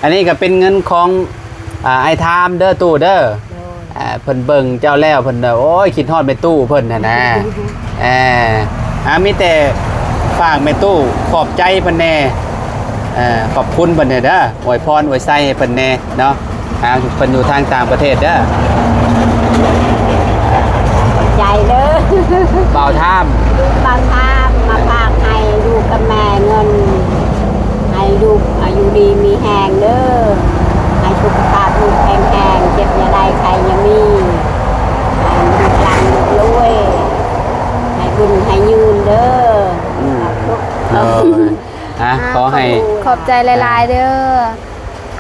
ອັນນີ້ກໍເປັນເງິນຂອງ ອ່າ ອ້າຍທາມເດີຕູ້ເດີ. ໂດຍ ອ່າ ເພິ່ນເບິ່ງເຈົ້າແລ້ວ ເພິ່ນວ່າ ໂອ້ຍ ຄິດຮອດແມ່ຕູ້ເພິ່ນຫັ້ນນະ. ເອີ ອ່າ ມີແຕ່ຝາກແມ່ຕູ້ຂອບໃຈເພິ່ນແດ່ ເອີ ຂອບຄຸນເພິ່ນແດ່ເດີ ອວຍພອນອວຍໄຊໃຫ້ເພິ່ນແດ່ເນາະ. ອ່າ ເພິ່ນຢູ່ທາງຕ່າງປະເທດເດີ. ຂອບໃຈເດີ ບ່າວທາມ ລູກບ່າວທາມມາຝາກໃຫ້ລູກກັບແມ່ເງິນ ໃຫ້ລູກ ອ່າ ຢູ່ດີມີແຮງເດີ ໃຫ້ສຸຂະພາບລູກແຂງແຮງ ເຈັບຢ່າໄດ້ ໄຂ້ຢ່າມີ ໃຫ້ລູກລ່ຳລູກລວຍ ໃຫ້ບຸນໃຫ້ຍືນເດີ. ອືມ ສາທຸ ໂດຍ ອ່ະ ອ່າ ຂໍໃຫ້ ຂອບ ຂອບໃຈຫຼາຍໆເດີ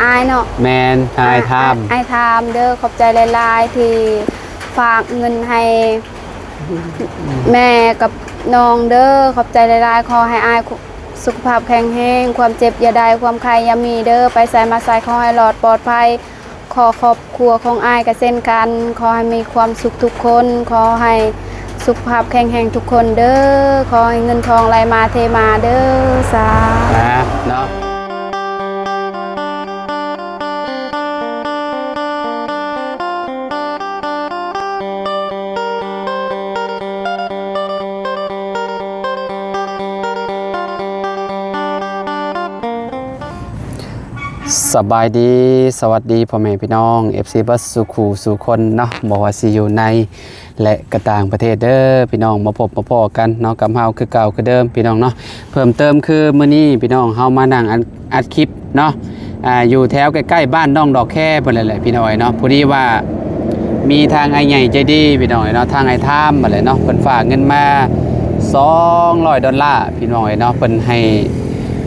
ອ້າຍເນາະ. ແມ່ນ ທາງອ້າຍທາມ ອ້າຍທາມເດີ ຂອບໃຈຫຼາຍໆທີ່ຝາກເງິນໃຫ້ແມ່ກັບນ້ອງເດີ ຂອບໃຈຫຼາຍໆ. ຂໍໃຫ້ອ້າຍ ສຸຂະພາບແຂງແຮງ ຄວາມເຈັບຢ່າໄດ້ ຄວາມໄຂ້ຢ່າມີເດີ ໄປໃສມາໃສຂໍໃຫ້ລອດປອດໄພ. ຂໍຄອບຄົວຂອງອ້າຍກໍເຊັ່ນກັນ ຂໍໃຫ້ມີຄວາມສຸກທຸກຄົນ ຂໍໃຫ້ສຸຂະພາບແຂງແຮງທຸກຄົນເດີ ຂໍໃຫ້ເງິນທອງໄຫຼມາເທມາເດີ ສາທຸ ເນາະ. ສະບາຍດີ ສະຫວັດດີພໍ່ແມ່ພີ່ນ້ອງ ເອັຟຊີ ເບິດສູ່ຄູ່ສູ່ຄົນເນາະ ບໍ່ວ່າຊິຢູ່ໃນ ແລະ ກະຕ່າງປະເທດເດີພີ່ນ້ອງ ມາພົບມາພໍ້ກັນເນາະ ກັບເຮົາຄືເກົ່າຄືເດີມພີ່ນ້ອງເນາະ. ເພີ່ມເຕີມຄືມື້ນີ້ພີ່ນ້ອງ ເຮົາມານັ່ງອັດ ອັດຄລິບເນາະ ອ່າ ຢູ່ແຖວໃກ້ໆບ້ານໜອງດອກແຄພຸ້ນແຫຼະພີ່ນ້ອງເນາະ. ພໍດີວ່າມີທາງອ້າຍໃຫຍ່ໃຈດີພີ່ນ້ອງເນາະ ທາງອ້າຍທາມຫັ້ນແຫຼະເນາະ ເພິ່ນຝາກເງິນມາສອງຮ້ອຍດອນລາພີ່ນ້ອງເນາະ ເພິ່ນໃຫ້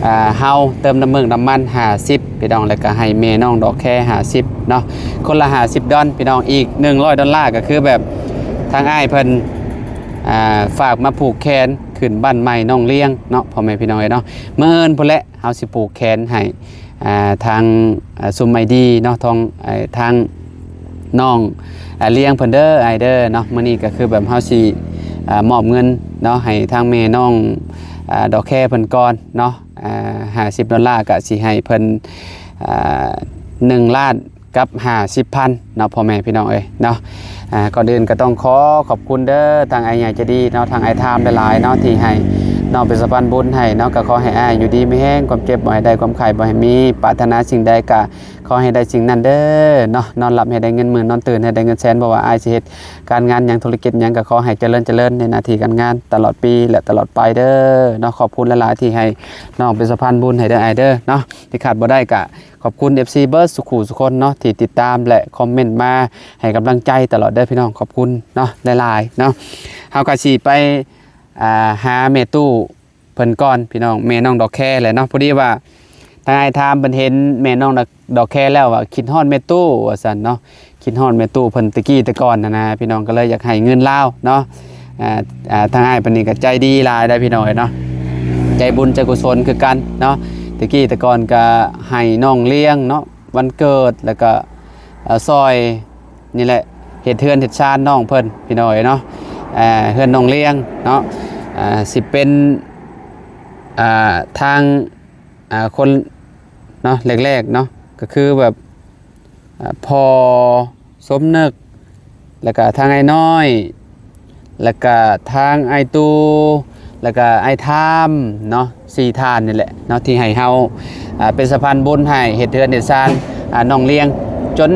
ອ່າ ເຮົາເຕີມນ້ຳເມືອກນ້ຳມັນຫ້າສິບ ພີ່ນ້ອງ ແລ້ວກໍໃຫ້ແມ່ນ້ອງດອກແຄຫ້າສິບເນາະ ຄົນລະຫ້າສິບດອນພີ່ນ້ອງ. ອີກໜຶ່ງຮ້ອຍດອນລາ ກໍຄືແບບທາງອ້າຍເພິ່ນ ອ່າ ຝາກມາຜູກແຂນຂຶ້ນບ້ານໃໝ່ໜອງລຽງເນາະ ພໍ່ແມ່ພີ່ນ້ອງເອີຍເນາະ. ມື້ອື່ນພຸ້ນແຫຼະ ເຮົາຊິຜູກແຂນໃຫ້ ອ່າ ທາງ ອ່າ ຊຸມອ້າຍດີເນາະ ທາງ ອ່າ ທາງນ້ອງ ອ່າ ລຽງເພິ່ນເດີ ອ້າຍເດີເນາະ. ມື້ນີ້ກໍຄືແບບເຮົາຊິ ອ່າ ມອບເງິນເນາະ ໃຫ້ທາງແມ່ນ້ອງ ອ່າ ດອກແຄເພິ່ນກ່ອນເນາະ ອ່າ ຫ້າສິບດອນລາ ກໍຊິໃຫ້ເພິ່ນ ອ່າ ໜຶ່ງລ້ານກັບຫ້າສິບພັນເນາະ ພໍ່ແມ່ພີ່ນ້ອງເອີຍເນາະ. ອ່າ ກ່ອນອື່ນກໍຕ້ອງຂໍຂອບຄຸນເດີ ທາງອ້າຍໃຫຍ່ໃຈດີເນາະ ທາງອ້າຍທາມຫຼາຍໆເນາະ ທີ່ໃຫ້ນ້ອງເປັນສະພານບຸນໃຫ້ເນາະ. ກໍຂໍໃຫ້ອ້າຍຢູ່ດີມີແຮງ ຄວາມເຈັບບໍ່ໃຫ້ໄດ້ ຄວາມໄຂ້ບໍ່ໃຫ້ມີ ປາດຖະໜາສິ່ງໃດກໍຂໍໃຫ້ໄດ້ສິ່ງນັ້ນເດີເນາະ. ນອນຫຼັບໃຫ້ໄດ້ເງິນໝື່ນ ນອນຕື່ນໃຫ້ໄດ້ເງິນແສນ ບໍ່ວ່າອ້າຍຊິເຮັດການງານຫຍັງ ທຸລະກິດຫຍັງ ກໍຂໍໃຫ້ຈະເລີນ ຈະເລີນໃນໜ້າທີ່ການງານຕະຫຼອດປີ ແລະ ຕະຫຼອດໄປເດີເນາະ. ຂອບຄຸນຫຼາຍໆທີ່ໃຫ້ນ້ອງເປັນສະພານບຸນໃຫ້ເດີ ອ້າຍເດີເນາະ. ທີ່ຂາດບໍ່ໄດ້ກະຂອບຄຸນ ເອັຟຊີ ເບິດສູ່ຄູ່ສູ່ຄົນເນາະ ທີ່ຕິດຕາມ ແລະ ຄອມເມັນມາໃຫ້ກຳລັງໃຈຕະຫຼອດເດີພີ່ນ້ອງ ຂອບຄຸນເນາະ ຫຼາຍໆເນາະ. ເຮົາກໍຊິໄປ ອ່າ ຫາແມ່ຕູ້ເພິ່ນກ່ອນພີ່ນ້ອງ ແມ່ນ້ອງດອກແຄແຫຼະເນາະ. ພໍດີວ່າທາງອ້າຍທາມເພິ່ນເຫັນແມ່ນ້ອງດອກແຄແລ້ວວ່າ ຄິດຮອດແມ່ຕູ້ວ່າຊັ້ນເນາະ ຄິດຮອດແມ່ຕູ້ເພິ່ນແຕ່ກີ້ແຕ່ກ່ອນຫັ້ນນະພີ່ນ້ອງ ກໍເລີຍຢາກໃຫ້ເງິນລາວເນາະ. ອ່າ ອ່າ ທາງອ້າຍເພິ່ນນີ້ກໍໃຈດີຫຼາຍໄດ໋ພີ່ນ້ອງເອີຍເນາະ ໃຈບຸນໃຈກຸສົນຄືກັນເນາະ. ແຕ່ກີ້ແຕ່ກ່ອນກໍໃຫ້ນ້ອງລ້ຽງເນາະ ວັນເກີດ ແລ້ວກໍ ເອີ ຊ່ອຍນີ້ແຫຼະ ເຮັດເຮືອນເຮັດຊານນ້ອງເພິ່ນພີ່ນ້ອງເອີຍເນາະ. ເຮືອນນ້ອງລ້ຽງເນາະ ຊິເປັນ ອ່າ ທາງ ອ່າ ຄົນເນາະ ແລກໆເນາະ ກໍຄືແບບ ອ່າ ພໍ່ສົມນຶກ ແລ້ວກະທາງອ້າຍນ້ອຍ ແລ້ວກະທາງອ້າຍຕູ້ ແລ້ວກະອ້າຍທາມເນາະ ສີ່ທ່ານນີ້ແຫຼະເນາະ ທີ່ໃຫ້ເຮົາ ອ່າ ເປັນສະພານບຸນໃຫ້ ເຮັດເຮືອນເຮັດຊານ ອ່າ ນ້ອງລ້ຽງ ຈົນ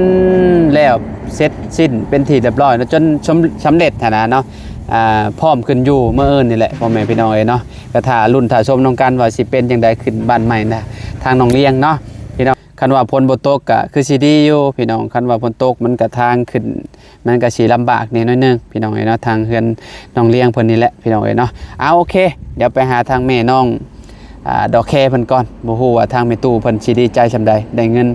ແລ້ວເສັດສິ້ນເປັນທີ່ຮຽບຮ້ອຍເນາະ ຈົນສຳ ສຳເລັດຫັ້ນນະເນາະ ອ່າ ພ້ອມຂຶ້ນຢູ່ມື້ອື່ນນີ້ແຫຼະ ພໍ່ແມ່ພີ່ນ້ອງເອີຍເນາະ. ກໍຖ້າລຸ້ນຖ້າຊົມນຳກັນວ່າຊິເປັນຈັ່ງໃດ ຂຶ້ນບ້ານໃໝ່ນະ ທາງນ້ອງລ້ຽງເນາະ ພີ່ນ້ອງ. ຄັນວ່າຝົນບໍ່ຕົກກະຄືຊິດີຢູ່ພີ່ນ້ອງ ຄັນວ່າຝົນຕົກມັນກະທາງຂຶ້ນ ມັນກະຊິລຳບາກແດ່ໜ້ອຍໜຶ່ງພີ່ນ້ອງເອີຍເນາະ ທາງເຮືອນນ້ອງລ້ຽງເພິ່ນນີ້ແຫຼະພີ່ນ້ອງເອີຍເນາະ. ເອົາ ໂອເຄ ດຽວໄປຫາທາງແມ່ນ້ອງ ອ່າ ດອກແຄເພິ່ນກ່ອນ ບໍ່ຮູ້ວ່າທາງແມ່ຕູ້ເພິ່ນຊິດີໃຈສ່ຳໃດ ໄດ້ເງິນ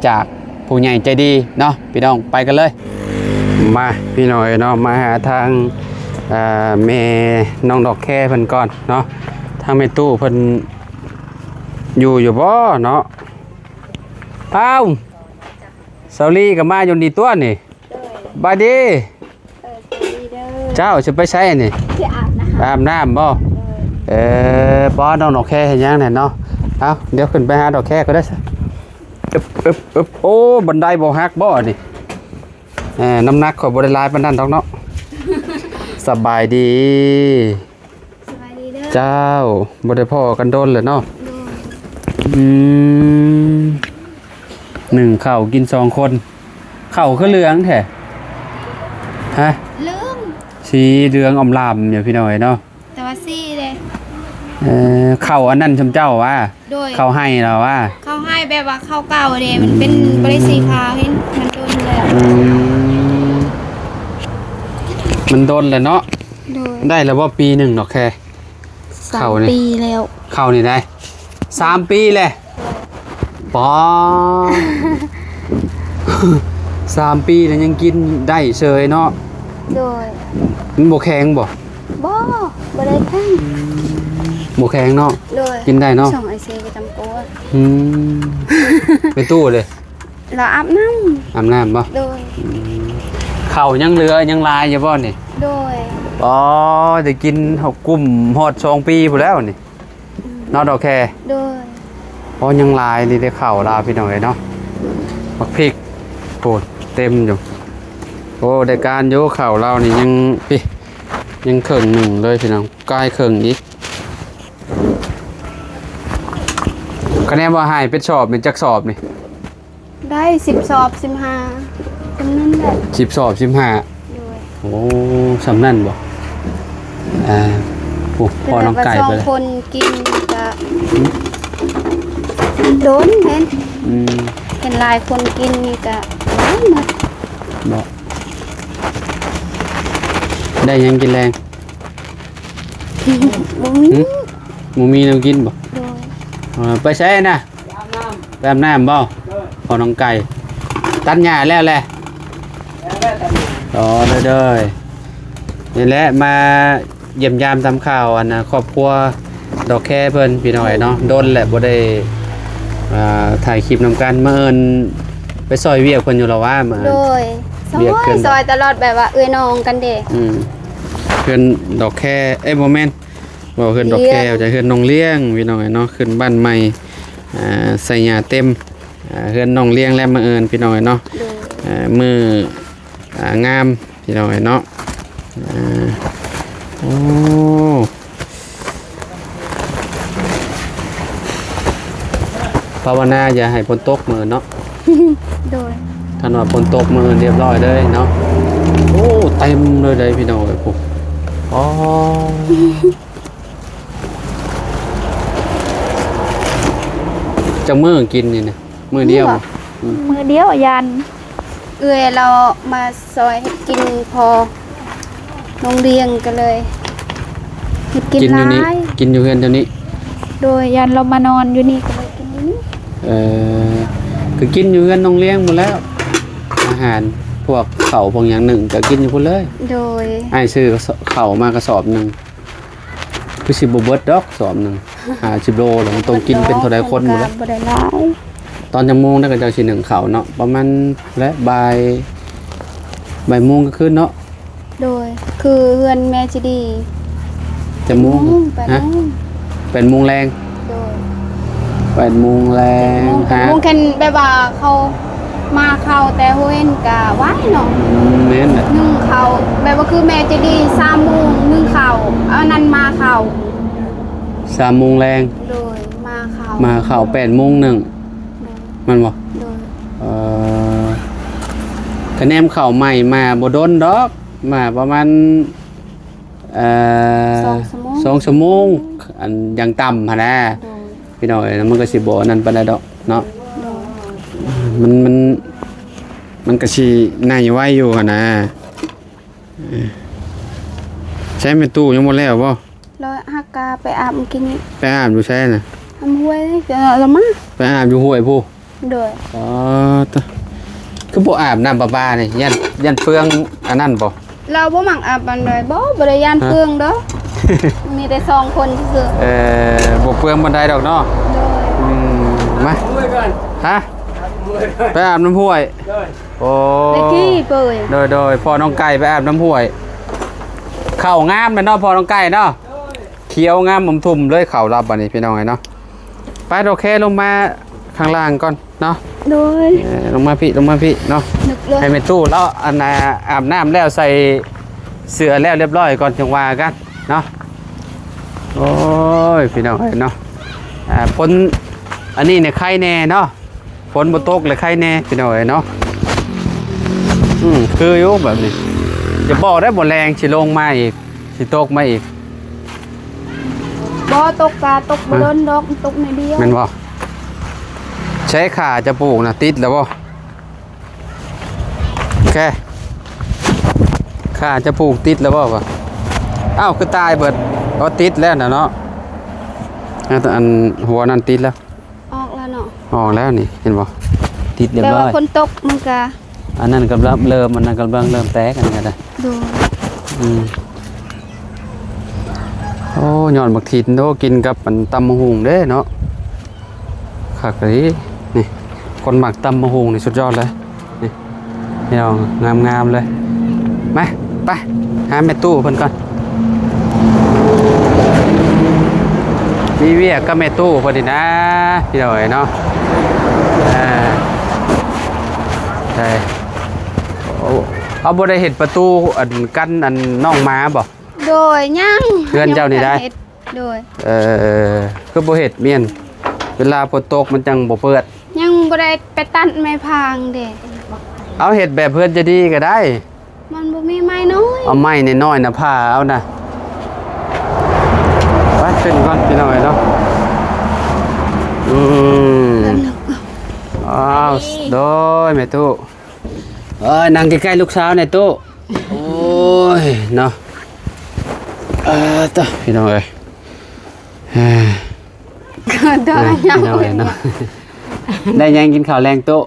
ຈາກຜູ້ໃຫຍ່ໃຈດີເນາະ ພີ່ນ້ອງ ໄປກັນເລີຍ. ມາພີ່ນ້ອງເອີຍເນາະ ມາຫາທາງ ອ່າ ແມ່ນ້ອງດອກແຄເພິ່ນກ່ອນເນາະ ທາງແມ່ຕູ້ເພິ່ນຢູ່ຢູ່ບໍ່ເນາະ. ອ້າວ ສາວລີກໍມາຢູ່ນີ້ຕົວະນີ້. ໂດຍ ສະບາຍດີ. ເອີ ສະບາຍດີເດີ. ເຈົ້າຊິໄປໃສນີ້? ຊິອາບນ້ຳ. ອາບນ້ຳບໍ່? ໂດຍ. ເອີ ປ້າ ນ້ອງດອກແຄເຮັດຫຍັງແນ່ເນາະ? ເອົ້າ ດຽວຂຶ້ນໄປຫາດອກແຄກໍໄດ້ຊະ. ອຶບ ອຶບ ອຶບ ໂອ້ ບັນໄດບໍ່ຫັກບໍ່ອັນນີ້? ເອີ ນ້ຳໜັກຂ້ອຍບໍ່ໄດ້ຫຼາຍປານນັ້ນດອກເນາະ. ສະບາຍດີ. ສະບາຍດີເດີ. ເຈົ້າ ບໍ່ໄດ້ພໍ້ກັນດົນແລ້ວເນາະ. ໂດຍ. ອືມ ໜຶ້ງເຂົ້າກິນສອງຄົນ. ເຂົ້າຄືເຫຼືອງແທ້? ຮະ? ເຫຼືອງ. ສີເຫຼືອງອຳລາມຢູ່ ພີ່ນ້ອງເອີຍເນາະ. ແຕ່ວ່າສີເດ້. ເອີ ເຂົ້າອັນນັ້ນຊ່ຳເຈົ້າຫວາ? ໂດຍ. ເຂົ້າໄຮ່ລະຫວາ? ເຂົ້າໄຮ່ແບບວ່າເຂົ້າເກົ່າເດ້ ມັນເປັນ ອືມ ບໍ່ໄດ້ສີຂາວ ເຫັນມັນດົນແລ້ວ. ອືມ ມັນດົນແລ້ວເນາະ. ໂດຍ. ໄດ້ແລ້ວບໍ່ປີໜຶ່ງດອກແຄ? ສາມ ເຂົ້ານີ້ ປີແລ້ວ. ເຂົ້ານີ້ໄດ້ສາມປີແລ້ວ. ໂດຍ. ປາ ສາມປີແລ້ວຍັງກິນໄດ້ເສີຍເນາະ. ໂດຍ. ມັນບໍ່ແຂງບໍ່? ບໍ່ ບໍ່ໄດ້ແຂງ. ອືມ ບໍ່ແຂງເນາະ. ໂດຍ. ກິນໄດ້ເນາະ. ສອງໄອເຊກະຈຳໂກ. ອືມ ແມ່ຕູ້ເດ້? ລາວອາບນ້ຳ. ອາບນ້ຳບໍ່? ໂດຍ. ອືມ ເຂົ້າຍັງເຫຼືອ ຍັງຫຼາຍຢູ່ບໍ່ນີ້? ໂດຍ. ອໍ ໄດ້ກິນເຂົ້າກຸ້ມຮອດສອງປີພຸ້ນແລ້ວນີ້. ອືມ ເນາະ ດອກແຄ. ໂດຍ. ອໍ ຍັງຫຼາຍນີ້ເດ້ເຂົ້າລາວ ພີ່ນ້ອງເອີຍເນາະ. ໝາກພິກ ໂອ້ ເຕັມຢູ່. ໂອ້ ໄດ້ການຢູ່ ເຂົ້າລາວນີ້ຍັງ ພີ້ ຍັງເຄິ່ງໜຶ່ງເລີຍ ພີ່ນ້ອງ ກາຍເຄິ່ງອີກ. ຄະແນນວ່າໃຫ້ເປັນສອບນີ້ ຈັກສອບນີ້? ໄດ້ສິບສອບ ສິບຫ້າ ສ່ຳນັ້ນແຫຼະ. ສິບສອບ ສິບຫ້າ. ໂດຍ. ໂອ້ ສ່ຳນັ້ນບໍ່? ອ່າ ໂອ້ ພໍນ້ອງໄກ່ເພິ່ນ ແຕ່ວ່າສອງຄົນກິນກະ ຫືມ ດົນເຫັນ. ອືມ ເຫັນຫຼາຍຄົນກິນນີ້ກະ ບໍ່ໝົດ. ບໍ່ ໄດ້ຫຍັງກິນແລງ? ບໍ່ມີ. ຫຶ ບໍ່ມີແນວກິນບໍ່? ໂດຍ. ເອີ ໄປໃສນະ? ໄປອາບນ້ຳບໍ່? ໂດຍ. ພໍນ້ອງໄກ່ ຕັດຫຍ້າແລ້ວແຫຼະ? ແລ້ວແຫຼະ ຕັດຫຍ້າ. ອໍ ໂດຍໆ ນີ້ແຫຼະ ມາຢ້ຽມຢາມຖາມຂ່າວ ອັນນະ ຄອບຄົວດອກແຄເພິ່ນ ພີ່ນ້ອງເອີຍເນາະ. ໂດນແຫຼະບໍ່ໄດ້ ອ່າ ຖ່າຍຄລິບນຳກັນ. ມື້ອື່ນໄປຊ່ອຍວຽກເພິ່ນຢູ່ລະຫວາ? ມື້ອື່ນ. ໂດຍ. ຊ່ອຍ ຊ່ອຍຕະຫຼອດ ແບບວ່າເອື້ອຍນ້ອງກັນເດ້. ອືມ ເຮືອນດອກແຄ ເອີຍ ບໍ່ແມ່ນ ເວົ້າເຮືອນດອກແຄ ເຮືອນນ້ອງລ້ຽງ ພີ່ນ້ອງເອີຍເນາະ. ຂຶ້ນບ້ານໃໝ່ ອ່າ ໃສ່ຫຍ້າເຕັມ ອ່າ ເຮືອນນ້ອງລ້ຽງແລະ ມະເອີນ ພີ່ນ້ອງເອີຍເນາະ. ໂດຍ. ອ່າ ມື້ ອ່າ ງາມ ພີ່ນ້ອງເອີຍເນາະ. ອ່າ ໂອ້ ພາວະນາຢ່າໃຫ້ຝົນຕົກມື້ເນາະ. ໂດຍ. ຄັນວ່າຝົນຕົກມື້ລຽບຮ້ອຍເລີຍເນາະ. ໂອ້ ເຕັມເລີຍເດ້ ພີ່ນ້ອງເອີຍ ພຸ້ນ. ອໍ ຈັກມື້ກິນນີ້ນະ? ມື້ດຽວ. ມື້ດຽວ ອືມ ມື້ດຽວ ຢ້ານເອື້ອຍລາວມາຊ່ອຍເຮັດກິນພໍນ້ອງລ້ຽງ ກໍເລີຍເຮັດກິນຫຼາຍ. ກິນຢູ່ເຮືອນເຈົ້ານີ້? ໂດຍ. ຢ້ານລາວມານອນຢູ່ນີ້ ກໍເລີຍກິນຢູ່ນີ້. ເອີ ຄືກິນຢູ່ເຮືອນນ້ອງລ້ຽງໝົດແລ້ວ ອາຫານພວກເຂົ້າພວກຫຍັງໜຶ້ງ ກໍກິນຢູ່ພຸ້ນເລີຍ. ໂດຍ. ອ້າຍຊື້ເຂົ້າມາກະສອບໜຶ່ງ ຄືຊິບໍ່ເບິດດອກສອບໜຶ່ງ ຫ້າສິບໂລ ແລ້ວມັນຕ້ອງກິນເປັນເທົ່າໃດຄົນໝົດແລ້ວ. ບໍ່ໄດ້ຫຼາຍ. ຕອນຈັກໂມງໄດ້ ເຂົາເຈົ້າຊິໜຶ້ງເຂົ້າເນາະ? ປະມານແຫຼະ ບ່າຍ ບ່າຍໂມງກາງຄືນເນາະ. ໂດຍ. ຄືເຮືອນແມ່ຈີດີ. ຈັກໂມງ? ແປດໂມງ. ຮະ? ແປດໂມງແລງ. ໂດຍ. ແປດໂມງແລງ. ເຈັດໂມງ ແປດໂມງ ຫາ ຄັນແບບວ່າເຂົາມາເຂົ້າແຕ່ຫົວເວັນກະໄວເນາະ. ອືມ ແມ່ນແຫຼະ. ໜຶ້ງເຂົ້າ ແບບວ່າຄືແມ່ຈີດີ ສາມໂມງໜຶ້ງເຂົ້າ ອັນນັ້ນມາເຂົ້າ ສາມໂມງແລງ. ໂດຍ. ມາເຂົ້າ ມາເຂົ້າແປດໂມງໜຶ້ງ. ໂດຍ. ແມ່ນບໍ່? ໂດຍ. ເອີ ກະແນມເຂົ້າໃໝ່ມາບໍ່ດົນດອກ ມາປະມານ ເອີ ສອງຊົ່ວໂມງ ສອງຊົ່ວໂມງ ອັນຢ່າງຕ່ຳຫັ້ນນະ. ໂດຍ. ພີ່ນ້ອງເອີຍ ມັນກໍຊິບໍ່ອັນນັ້ນປານໃດດອກເນາະ. ໂດຍ. ມັນ ມັນ ມັນກໍຊິໄນໄວຢູ່ຫັ້ນນະ. ເອີ ໃຊ້ແມ່ຕູ້ຍັງບໍ່ແລ້ວບໍ່? ລາວຫາກາໄປອາບມື້ກີ້ນີ້. ໄປອາບຢູ່ໃສນະ? ອາບຫ້ວຍ ລາວມາ ໄປອາບຢູ່ຫ້ວຍພຸ້ນ. ໂດຍ. ອໍ ຕະ ຄືບໍ່ອາບນ້ຳປະປານີ້? ຢ້ານ ຢ້ານເປືອງອັນນັ້ນບໍ່? ລາວບໍ່ມັກອາບປານໃດ. ບໍ່ ບໍ່ໄດ້ຢ້ານເປືອງດອກ. ມີແຕ່ສອງຄົນຊື່ໆ. ເອີ ບໍ່ເປືອງປານໃດດອກເນາະ. ໂດຍ. ອືມ ມາ ຮະ? ໄປອາບນ້ຳຫ້ວຍ. ໂດຍ. ໂອ້ ເລກກີ້ເປີຍ. ໂດຍໆ ພໍ່ນ້ອງໄກ່ໄປອາບນ້ຳຫ້ວຍ. ເຂົ້າງາມແມ່ນເນາະ ພໍ່ນ້ອງໄກ່ເນາະ. ຂຽວງາມອຸ່ມທຸ່ມເລີຍເຂົ້າລາວບັດນີ້ ພີ່ນ້ອງເອີຍເນາະ. ໄປ ໂອເຄ ລົງມາຂ້າງລ່າງກ່ອນເນາະ. ໂດຍ ເອີ ລົງມາພີ້ ລົງມາພີ້ເນາະ ນຶກເລີຍ ໃຫ້ແມ່ຕູ້ລາວ ອັນນ່າ ອາບນ້ຳແລ້ວ ໃສ່ເສື້ອແລ້ວລຽບຮ້ອຍກ່ອນ ຈັ່ງວ່າກັນເນາະ. ໂອ້ຍ ພີ່ນ້ອງເອີຍເນາະ ອ່າ ຝົນ ອັນນີ້ນີ້ໄຄແດ່ເນາະ ຝົນບໍ່ຕົກເລີຍ ໄຄແດ່ພີ່ນ້ອງເອີຍເນາະ. ອືມ ຄືຢູ່ແບບນີ້ ຢ່າບອກໄດ້ ບໍ່ແລງຊິລົງມາອີກ ຊິຕົກມາອີກ. ບໍ່ ຕົກກະຕົກບໍ່ດົນດອກ ມັນຕົກໜ້ອຍດຽວ ແມ່ນບໍ່? ໃຊ້ຂ່າຈະປູກນະ ຕິດແລ້ວບໍ່? ໂອເຄ ຂ້າຈະປູກຕິດແລ້ວບໍ່ວະ? ອ້າວ ຄືຕາຍເບິດ. ອໍ ຕິດແລ້ວນະເນາະ ອັນ ອັນຫົວນັ້ນຕິດແລ້ວ ອອກແລ້ວເນາະ ອອກແລ້ວນີ້ ເຫັນບໍ່? ຕິດຮຽບຮ້ອຍ ແປວ່າຝົນຕົກມັນກະ ອັນນັ້ນກຳລັງເລີ່ມ ອັນນັ້ນກຳລັງເລີ່ມແຕກ ອັນນີ້ກະໄດ້ ໂດຍ ອືມ. ໂອ້ ຍອດໝາກຖິນ ໂອ້ ກິນກັບອັນຕຳບັກຫຸ່ງເດ້ເນາະ ຄັກອີ່ຫຼີ. ນີ້ ຄົນມັກຕຳບັກຫຸ່ງນີ້ສຸດຍອດເລີຍ ນີ້ ພີ່ນ້ອງ ງາມໆເລີຍ. ມາ ໄປຫາແມ່ຕູ້ເພິ່ນກ່ອນ ມີວຽກກັບແມ່ຕູ້ເພິ່ນນີ້ນະ ພີ່ນ້ອງເອີຍເນາະ. ເອີ ໄດ້ ໂອ້ ເຮົາບໍ່ໄດ້ເຮັດປະຕູອັນ ກັນອັນນ້ອງໝາບໍ່? ໂດຍ ຍັງ ເຮືອນເຈົ້ານີ້ໄດ້ ຍັງບໍ່ທັນເຮັດ ໂດຍ ເອີ ຄືບໍ່ເຮັດ ແມ່ນ ເວລາຝົນຕົກມັນຈັ່ງບໍ່ເປື້ອນ ຍັງບໍ່ໄດ້ໄປຕັດໄມ້ພາງເດ້. ເອົາ ເຮັດແບບເຮືອນຈະດີກໍໄດ້ ມັນບໍ່ມີໄມ້ນ້ອຍ ເອົາໄມ້ນ້ອຍໆນະ ຜ່າເອົານະ. ໄປຂຶ້ນກ່ອນ ພີ່ນ້ອງເອີຍເນາະ. ອືມ ອ້າວ ໂດຍ ແມ່ຕູ້ ເອີ ນັ່ງໃກ້ໆລູກສາວແດ່ຕູ້. ໂອ້ຍເນາະ ເອີ ຕະ ພີ່ນ້ອງເອີຍ ເອີ ໄດ້ຫຍັງ ພີ່ນ້ອງເອີຍເນາະ ໄດ້ຫຍັງກິນເຂົ້າແລງໂຕະ?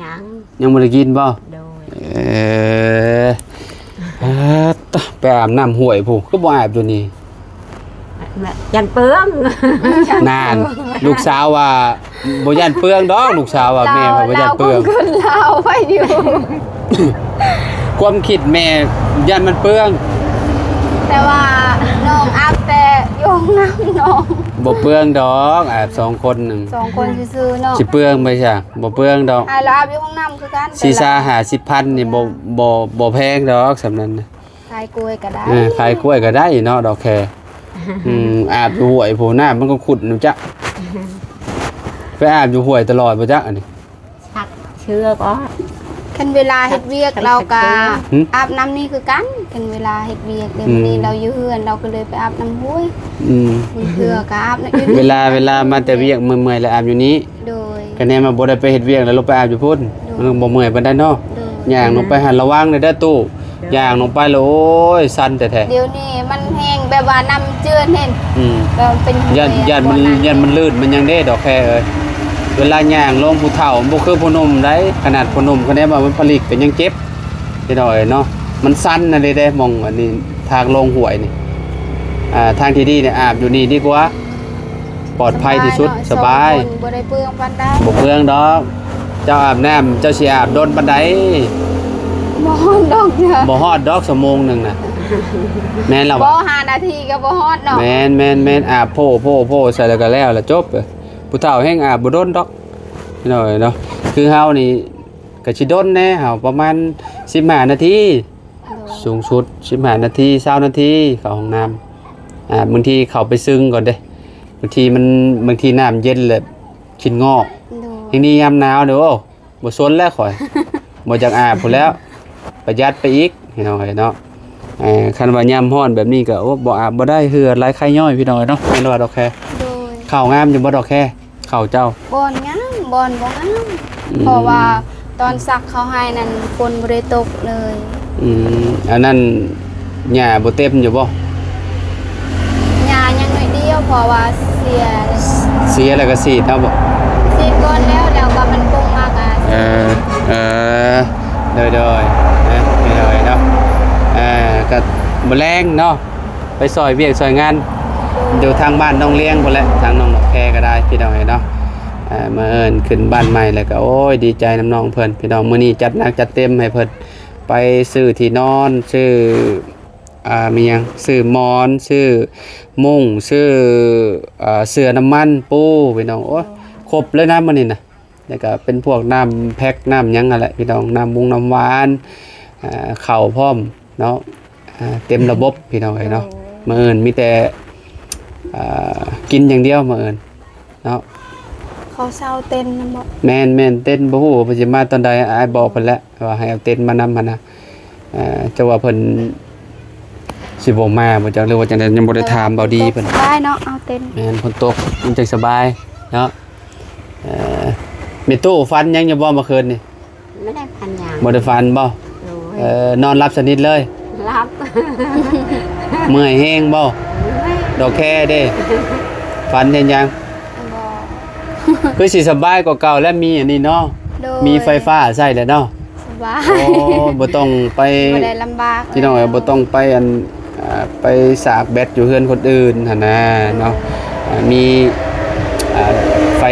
ຍັງ ຍັງບໍ່ໄດ້ກິນບໍ່? ໂດຍ ເອີ ເອີ ຕະ ໄປອາບນ້ຳຫ້ວຍພຸ້ນ ຄືບໍ່ອາບຢູ່ນີ້? ຢ້ານເປືອງ ນັ້ນ ລູກສາວວ່າ ບໍ່ຢ້ານເປືອງດອກ ລູກສາວວ່າ ແມ່ວ່າບໍ່ຢ້ານເປືອງ ລາວຄົນລາວໄວ້ຢູ່ ຄວາມຄິດແມ່ຢ້ານມັນເປືອງ ແຕ່ວ່ານ້ອງອາບແຕ່ຢູ່ຫ້ອງນ້ຳນ້ອງ ບໍ່ເປືອງດອກ ອາບສອງຄົນໜຶ່ງ ສອງຄົນຊື່ໆເນາະ ຊິເປືອງໄປຊະ ບໍ່ເປືອງດອກ ອ້າຍລາວອາບຢູ່ຫ້ອງນ້ຳຄືກັນ ສີ່ສິບຫ້າສິບພັນນີ້ ບໍ່ ບໍ່ ບໍ່ແພງດອກ ສ່ຳນັ້ນນະ. ຂາຍກ້ວຍກໍໄດ້ ເອີ ຂາຍກ້ວຍກໍໄດ້ເນາະ ດອກແຄ ອືມ ອາບຢູ່ຫ້ວຍພຸ້ນ ນ້ຳມັນກໍຂຸດນຳຈັກ ໄປອາບຢູ່ຫ້ວຍຕະຫຼອດບໍ່ຈັກ ອັນນີ້ ຊັກເຊືອກໍ ຄັນເວລາເຮັດວຽກລາວກໍ ຫຶ ອາບນ້ຳນີ້ຄືກັນ ຄັນເວລາເຮັດວຽກ ແຕ່ມື້ນີ້ ອືມ ລາວຢູ່ເຮືອນ ລາວກໍເລີຍໄປອາບນ້ຳຫ້ວຍ ອືມ ບາງເທື່ອກໍອາບນ້ຳ ເວລາ ເວລາມາແຕ່ວຽກເມື່ອຍໆ ແລ້ວອາບຢູ່ນີ້ ໂດຍ ກະແນມວ່າບໍ່ໄດ້ໄປເຮັດວຽກແລ້ວລົງໄປອາບຢູ່ພຸ້ນ ໂດຍ ມັນບໍ່ເມື່ອຍປານໃດເນາະ ໂດຍ ຍ່າງລົງໄປຫັ້ນລະວັງແດ່ເດີຕູ້ ໂດຍ ຍ່າງລົງໄປແລ້ວ ໂອ້ຍ ສັ່ນແທ້ໆ ດຽວນີ້ມັນແຮງແບບວ່ານ້ຳເຈື່ອນເຫັນ ອືມ ແບບເປັນ ຢ້ານ ຢ້ານມັນ ຢ້ານມັນລື່ນມັນຫຍັງເດ້ດອກແຄເອີຍ ເວລາຍ່າງລົງຜູ້ເຖົ້າ ມັນບໍ່ຄືຜູ້ໜຸ່ມໃດ ຂະໜາດຜູ້ໜຸ່ມກະແນມວ່າມັນຜະລິກກໍຍັງເຈັບ ພີ່ນ້ອງເອີຍເນາະ ມັນຊັນຫັ້ນເດ້ ໝ່ອງອັນນີ້ ທາງລົງຫ້ວຍນີ້ ອ່າ ທາງທີ່ດີນີ້ອາບຢູ່ນີ້ດີກວ່າ ປອດໄພທີ່ສຸດ ສະບາຍ ສະບາຍເນາະ ສອງຄົນບໍ່ໄດ້ເປືອງປານໃດ ບໍ່ເປືອງດອກ ເຈົ້າອາບນ້ຳ ເຈົ້າຊິອາບດົນປານໃດ? ບໍ່ຮອດດອກເທື່ອ ບໍ່ຮອດດອກ ຊົ່ວໂມງໜຶ່ງນະ ແມ່ນລະວະ ບໍ່ ຫ້ານາທີກໍບໍ່ຮອດເນາະ ແມ່ນໆໆ ອາບໂພະໆໆ ໃສ່ແລ້ວກໍແລ້ວລະ ຈົບ ຜູ້ເຖົ້າແຮ່ງອາບບໍ່ດົນດອກ ພີ່ນ້ອງເອີຍເນາະ ຄືເຮົານີ້ ກໍຊິດົນແດ່ ເຮົາປະມານສິບຫ້ານາທີ ໂດຍ ສູງສຸດສິບຫ້ານາທີ ຊາວນາທີ ເຂົ້າຫ້ອງນ້ຳ ອ່າ ບາງທີເຂົ້າໄປຊຶ່ງກ່ອນເດ້ ບາງທີມັນ ບາງທີນ້ຳເຢັນແລ້ວຂີ້ນງອກ ໂດຍ ແຮ່ງນີ້ຍາມໜາວເດີ້ ໂອ້ ບໍ່ສົນແລ້ວຂ້ອຍ ບໍ່ຢາກອາບພຸ້ນແລ້ວ ປະຢັດໄປອີກ ພີ່ນ້ອງເອີຍເນາະ ເອີ ຄັນວ່າຍາມຮ້ອນແບບນີ້ກໍ ໂອ້ ບໍ່ອາບບໍ່ໄດ້ ເຫື່ອໄຫຼໄຄຍ້ອຍ ພີ່ນ້ອງເອີຍເນາະ ແມ່ນວ່າດອກແຄ ໂດຍ ເຂົ້າງາມຢູ່ບໍ່ດອກແຄ? ເຂົ້າເຈົ້າ ບ່ອນງາມ ບ່ອນບໍ່ງາມ ອືມ ເພາະວ່າຕອນສັກເຂົ້າໃຫ້ນັ້ນ ຝົນບໍ່ໄດ້ຕົກເລີຍ ອືມ ອັນນັ້ນຫຍ້າບໍ່ເຕັມຢູ່ບໍ່? ຫຍ້າຍັງໜ້ອຍດຽວ ເພາະວ່າເສຍ ເສຍແລ້ວກໍສີດເອົາບໍ່? ສີດກ່ອນແລ້ວ ແລ້ວກໍມັນປົງມາກໍ ເອີ ເອີ ໂດຍໆ ເນາະ ເປັນຫຍັງເນາະ ເອີ ກໍມື້ແລງເນາະ ໄປຊ່ອຍວຽກຊ່ອຍງານ ຢູ່ທາງບ້ານໜອງລຽງພຸ້ນແຫຼະ ທາງນ້ອງດອກແຄກໍໄດ້ ພີ່ນ້ອງເອີຍເນາະ ເອີ ມາເອີ້ນຂຶ້ນບ້ານໃໝ່ແລ້ວກໍ ໂອ້ຍ ດີໃຈນຳນ້ອງເພິ່ນ ພີ່ນ້ອງ ມື້ນີ້ຈັດໜັກຈັດເຕັມໃຫ້ເພິ່ນ ໄປຊື້ທີ່ນອນ ຊື້ ອ່າ ມີຫຍັງ ຊື້ໝອນ ຊື້ມຸ້ງ ຊື້ ອ່າ ເສື້ອນ້ຳມັນປູ ພີ່ນ້ອງ ໂອ້ຍ ຄົບເລີຍນະມື້ນີ້ນະ. ລະກະເປັນພວກນ້ຳແພັກນ້ຳຫຍັງຫັ້ນແຫຼະພີ່ນ້ອງ ນ້ຳວົງນ້ຳຫວານ ອ່າ ເຂົ້າພ້ອມເນາະ ອ່າ ເຕັມລະບົບພີ່ນ້ອງເອີຍເນາະ. ໂດຍ ມື້ອື່ນມີແຕ່ ອ່າ ກິນຢ່າງດຽວມື້ອື່ນເນາະ. ເຂົາເຊົາເຕັນນຳບໍ່? ແມ່ນໆ ເຕັນບໍ່ຮູ້ວ່າເພິ່ນຊິມາຕອນໃດ ອ້າຍບອກເພິ່ນແລ້ວວ່າໃຫ້ເອົາເຕັນມານຳຫັ້ນນະ. ເອີ ເຈົ້າວ່າເພິ່ນຊິບໍ່ມາບໍ່ຈັກ ຫຼືວ່າຈັ່ງໃດ ຍັງບໍ່ໄດ້ຖາມເບົາດີເພິ່ນ. ສະບາຍເນາະ ເອົາເຕັນ. ແມ່ນ ຝົນຕົກມັນຈັ່ງສະບາຍເນາະ. ເອີ ແມ່ຕູ້ຝັນຫຍັງຢູ່ບໍ່ເມື່ອຄືນນີ້? ບໍ່ໄດ້ຝັນຫຍັງ. ບໍ່ໄດ້ຝັນບໍ່? ໂດຍ. ເອີ ນອນຫຼັບສະໜິດເລີຍ? ຫຼັບ. ເມື່ອຍແຮງບໍ່? ເມື່ອຍ. ດອກແຄເດ້? ຝັນເຫັນຫຍັງ? ບໍ່. ຄືຊິສະບາຍກວ່າເກົ່າແລ້ວ ມີອັນນີ້ເນາະ. ໂດຍ. ມີໄຟຟ້າໃຊ້ແລ້ວເນາະ. ສະບາຍ. ໂອ້ ບໍ່ຕ້ອງໄປ ບໍ່ໄດ້ລຳບາກ ພີ່ນ້ອງເອີຍ ແລ້ວ ບໍ່ຕ້ອງໄປອັນ ອ່າ ໄປສາກແບັດຢູ່ເຮືອນຄົນອື່ນຫັ້ນນະເນາະ. ໂດຍ. ອ່າ ມີ ອ່າ ໄຟ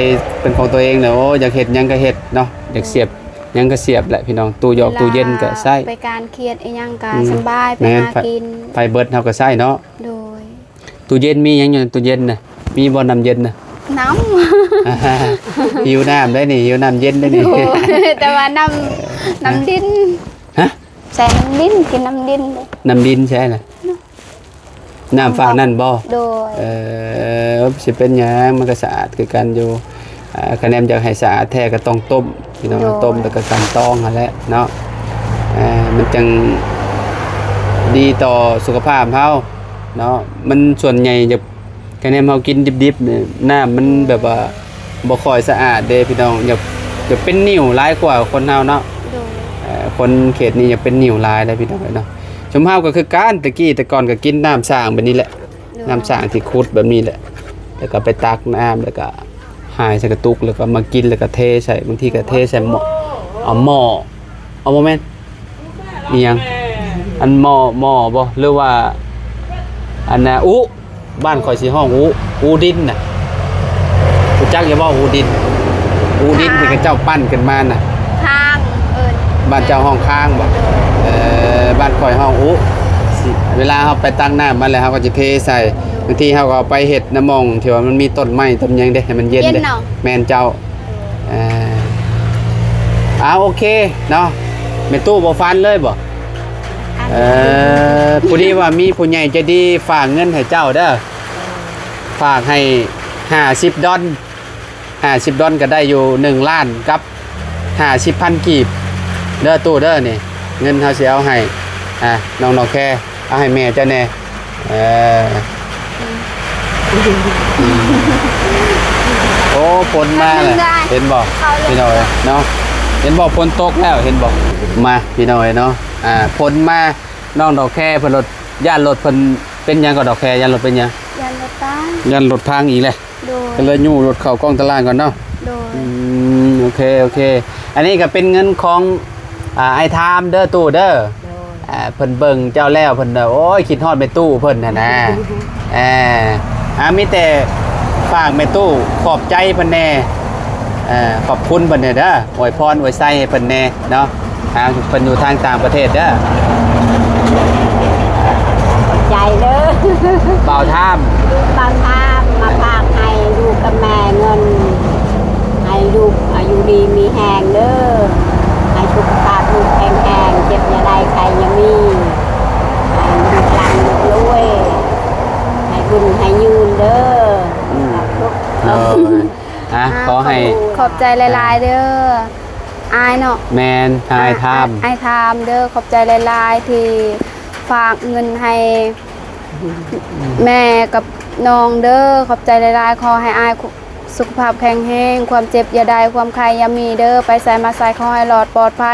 ເປັນຂອງຕົວເອງແລ້ວ ໂອ້ ຢາກເຮັດຫຍັງກໍເຮັດເນາະ ຢາກສຽບ ໂດຍ ຫຍັງກໍສຽບແຫຼະພີ່ນ້ອງ. ຕູ້ຢອກຕູ້ເຢັນກໍໃຊ້ ເວລາໄປການຄຽດອີ່ຫຍັງກໍ ອືມ ສະບາຍ ໄປ ແມ່ນ ຫາ ໄຟ ກິນ ໄຟເບິດເຮົາກໍໃຊ້ເນາະ. ໂດຍ. ຕູ້ເຢັນມີຫຍັງຢູ່ຕູ້ເຢັນນະ? ມີບໍ່ນ້ຳເຢັນນະ? ນ້ຳ ຫິວນ້ຳໄດ໋ນີ້ ຫິວນ້ຳເຢັນໄດ໋ນີ້. ໂອ້ຍ ແຕ່ວ່ານ້ຳ ນ້ຳດິນ. ຮະ? ໃສ່ນ້ຳດິນ ກິນນ້ຳດິນເດ້. ນ້ຳດິນໃຊ່ນະ? ນ້ຳຟາກນັ້ນບໍ່? ໂດຍ. ເອີ ຊິເປັນຫຍັງ ມັນກໍສະອາດຄືກັນຢູ່. ອ່າ ຄະແນນຢາກໃຫ້ສະອາດແທ້ກໍຕ້ອງຕົ້ມ ພີ່ນ້ອງ. ໂດຍ. ຕົ້ມແລ້ວກໍກັ່ນຕອງຫັ້ນແຫຼະເນາະ. ເອີ ມັນຈັ່ງດີຕໍ່ສຸຂະພາບເຮົາເນາະ. ມັນສ່ວນໃຫຍ່ຈະ ຄະແນນເຮົາກິນດິບໆນີ້ ນ້ຳມັນແບບວ່າບໍ່ຄ່ອຍສະອາດເດ້ພີ່ນ້ອງ. ຢາກ ຢາກເປັນໜິວຫຼາຍກວ່າຄົນເຮົາເນາະ. ໂດຍ. ເອີ ຄົນເຂດນີ້ຢາກເປັນໜິວຫຼາຍເດ້ພີ່ນ້ອງເອີຍເນາະ. ຊຸມເຮົາກໍຄືກັນ ແຕ່ກີ້ແຕ່ກ່ອນກໍກິນນ້ຳສ້າງແບບນີ້ແຫຼະ. ໂດຍ. ນ້ຳສ້າງທີ່ຂຸດແບບນີ້ແຫຼະ ແລ້ວກໍໄປຕັກນ້ຳ ແລ້ວກໍຫາຍໃສ່ກະຕຸກ ແລ້ວກໍມາກິນ ແລ້ວກໍເທໃສ່ ບາງທີກໍເທໃສ່ໝໍ້ ເອົາໝໍ້ ເອົາ ບໍ່ແມ່ນ ອີ່ຫຍັງ ອັນໝໍ້ ໝໍ້ບໍ່ ຫຼືວ່າ ອັນນ່າ ອຸ ບ້ານຂ້ອຍຊິຮ້ອງອຸ ອຸດິນນະ. ຮູ້ຈັກຢູ່ບໍ່ ອຸດິນ? ອຸດິນທີ່ເຂົາເຈົ້າປັ້ນຂຶ້ນມານະ. ຄາງ ເອີ້ນ. ບ້ານເຈົ້າຮ້ອງຄາງບໍ່? ເອີ ບ້ານຂ້ອຍຮ້ອງອຸ. ຊິ ເວລາເຮົາໄປຕັກນ້ຳມາແລ້ວ ເຮົາກໍຈະເທໃສ່. ບາງທີເຮົາກໍເອົາໄປເຮັດນ້ຳໝອງທີ່ວ່າມັນມີຕົ້ນໄມ້ຕົ້ນຫຍັງເດ້ ໃຫ້ມັນເຢັນເດ້. ເຢັນເນາະ. ແມ່ນເຈົ້າ. ເອີ ອ່າ ໂອເຄເນາະ. ແມ່ຕູ້ບໍ່ຝັນເລີຍບໍ່? ເອີ ພໍດີວ່າມີຜູ້ໃຫຍ່ໃຈດີຝາກເງິນໃຫ້ເຈົ້າເດີ ຝາກໃຫ້ຫ້າສິບດອນ ຫ້າສິບດອນກໍໄດ້ຢູ່ໜຶ່ງລ້ານກັບຫ້າສິບພັນກີບເດີຕູ້ເດີ. ນີ້ເງິນເຮົາຊິເອົາໃຫ້ ອ່າ ນ້ອງ ນ້ອງແຄ ເອົາໃຫ້ແມ່ເຈົ້າແດ່. ເອີ ໂອ້ ຝົນມາແລ້ວ ເຫັນບໍ່ພີ່ນ້ອງເອີຍເນາະ? ເຫັນບໍ່ ຝົນຕົກແລ້ວ ເຫັນບໍ່? ມາພີ່ນ້ອງເອີຍເນາະ. ອ່າ ຝົນມາ ນ້ອງດອກແຄເພິ່ນລົດ ຢ້ານລົດເພິ່ນເປັນຫຍັງກໍ ດອກແຄ ຢ້ານລົດເປັນຫຍັງ? ຢ້ານລົດພັງ. ຢ້ານລົດພັງອີກແລ້ວ. ໂດຍ. ກໍເລີຍຍູ້ລົດເຂົ້າກ້ອງຕະລ່າງກ່ອນເນາະ. ໂດຍ. ອືມ ໂອເຄ ໂອເຄ. ອັນນີ້ກໍເປັນເງິນຂອງ ອ່າ ອ້າຍທາມເດີຕູ້ເດີ. ໂດຍ. ອ່າ ເພິ່ນເບິ່ງເຈົ້າແລ້ວເພິ່ນ ໂອ້ຍ ຄິດຮອດແມ່ຕູ້ເພິ່ນຫັ້ນນະ. ເອີ ອ່າ ມີແຕ່ຝາກແມ່ຕູ້ຂອບໃຈເພິ່ນແດ່ ເອີ ຂອບຄຸນເພິ່ນແດ່ເດີ ອວຍພອນອວຍໄຊໃຫ້ເພິ່ນແດ່ເນາະ. ທາງເພິ່ນຢູ່ທາງຕ່າງປະເທດເດີ. ຂອບໃຈເດີ ບ່າວທາມ ລູກບ່າວທາມ ມາຝາກໃຫ້ລູກກັບແມ່ເງິນ ໃຫ້ລູກອາຍຸດີມີແຮງເດີ ໃຫ້ສຸຂະພາບລູກແຂງແຮງ ເຈັບຢ່າໄດ້ ໄຂ້ຢ່າມີ ໃຫ້ລູກຫຼັ່ງລູກລວຍ ໃຫ້ບຸນໃຫ້ຍືນເດີ. ອືມ ສາທຸ. ໂດຍ. ອ່ະ ອ່າ ຂໍໃຫ້ ຂອບ ຂອບໃຈຫຼາຍໆເດີ ອ້າຍເນາະ. ແມ່ນ ອ້າຍທາມ ອ້າຍທາມເດີ ຂອບໃຈຫຼາຍໆທີ່ຝາກເງິນໃຫ້ແມ່ກັບນ້ອງເດີ ຂອບໃຈຫຼາຍໆ. ຂໍໃຫ້ອ້າຍ ສຸຂະພາບແຂງແຮງ ຄວາມເຈັບຢ່າໄດ້ ຄວາມໄຂ້ຢ່າມີເດີ ໄປໃສມາໃສຂໍໃຫ້ລອດປອດໄພ.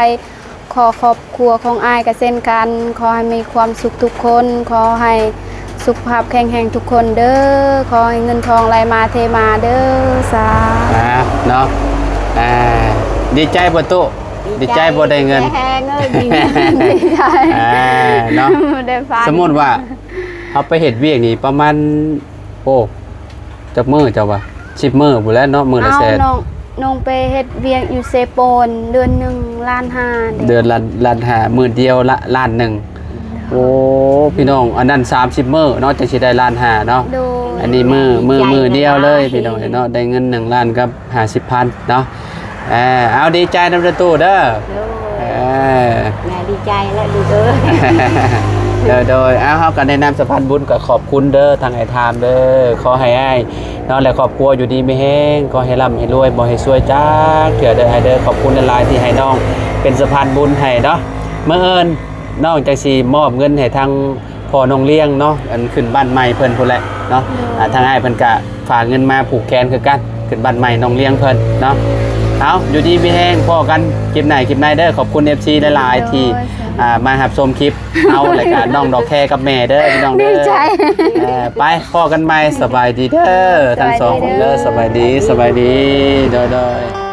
ຂໍຄອບຄົວຂອງອ້າຍກໍເຊັ່ນກັນ ຂໍໃຫ້ມີຄວາມສຸກທຸກຄົນ ຂໍໃຫ້ສຸຂະພາບແຂງແຮງທຸກຄົນເດີ ຂໍໃຫ້ເງິນທອງໄຫຼມາເທມາເດີ ສາທຸ. ອ່າ ເນາະ ອ່າ ດີໃຈບໍ່ຕູ້? ດີໃຈ ດີໃຈບໍ່ໄດ້ເງິນ ແຮງເອີຍ ດີໃຈ ອ່າ ເນາະ. ໄດ້ຝັນ ສົມມຸດວ່າເຮົາໄປເຮັດວຽກນີ້ປະມານ ໂອ້ ຈັກມື້ເຈົ້າວ່າ ສິບມື້ພຸ້ນແຫຼະເນາະ ມື້ລະແສນ. ເອົາ ນ້ອງ ນ້ອງໄປເຮັດວຽກຢູ່ເຊໂປນ ເດືອນໜຶ່ງລ້ານຫ້າເດ້ ເດືອນລະລ້ານຫ້າ ມື້ດຽວລະລ້ານໜຶ່ງ. ໂອ້ ພີ່ນ້ອງ ອັນນັ້ນສາມສິບມື້ເນາະ ຈັ່ງຊິໄດ້ລ້ານຫ້າເນາະ. ໂດຍ. ອັນນີ້ມື້ ມື້ ມື້ດຽວເລີຍ ພີ່ນ້ອງເນາະ ໄດ້ເງິນໜຶ່ງລ້ານກັບຫ້າສິບພັນເນາະ. ເອີ ເອົາ ດີໃຈນຳເດີຕູ້ເດີ. ໂດຍ ເອີ ແມ່ດີໃຈແລ້ວລູກເອີຍ. ໂດຍໆ ເອົາ ເຮົາກໍແນະນຳສະພານບຸນ ກໍຂອບຄຸນເດີ ທາງອ້າຍທາມເດີ. ຂໍໃຫ້ອ້າຍເນາະ ແລະ ຄອບຄົວຢູ່ດີມີແຮງ, ຂໍໃຫ້ລ່ຳໃຫ້ລວຍ, ບໍ່ໃຫ້ຊວຍຈັກເທື່ອເດີອ້າຍເດີ. ຂອບຄຸນຫຼາຍໆ ທີ່ໃຫ້ນ້ອງເປັນສະພານບຸນໃຫ້ເນາະ. ມື້ອື່ນນ້ອງຈັ່ງຊິມອບເງິນໃຫ້ທາງ ພໍ່ນ້ອງລ້ຽງເນາະ ອັນຂຶ້ນບ້ານໃໝ່ເພິ່ນພຸ້ນແຫຼະເນາະ. ໂດຍ ອ່າ ທາງອ້າຍເພິ່ນກະຝາກເງິນມາຜູກແຂນຄືກັນ ຂຶ້ນບ້ານໃໝ່ນ້ອງລ້ຽງເພິ່ນເນາະ. ເອົາ ຢູ່ດີມີແຮງ ພໍ້ກັນຄລິບໜ້າຄລິບໃນເດີ. ຂອບຄຸນ ເອັຟຊີ ຫຼາຍໆ ໂດຍ ທີ່ ໂດຍ ອ່າ ມາຮັບຊົມຄລິບເຮົາ ແລະກະນ້ອງດອກແຄກັບແມ່ເດີພີ່ນ້ອງເດີ. ດີໃຈ ເອີ ໄປ ພໍ້ກັນໃໝ່. ສະບາຍດີເດີ ທັງສອງຄົນເດີ. ສະບາຍດີ ສະບາຍດີ ສະບາຍດີ ໂດຍໆ.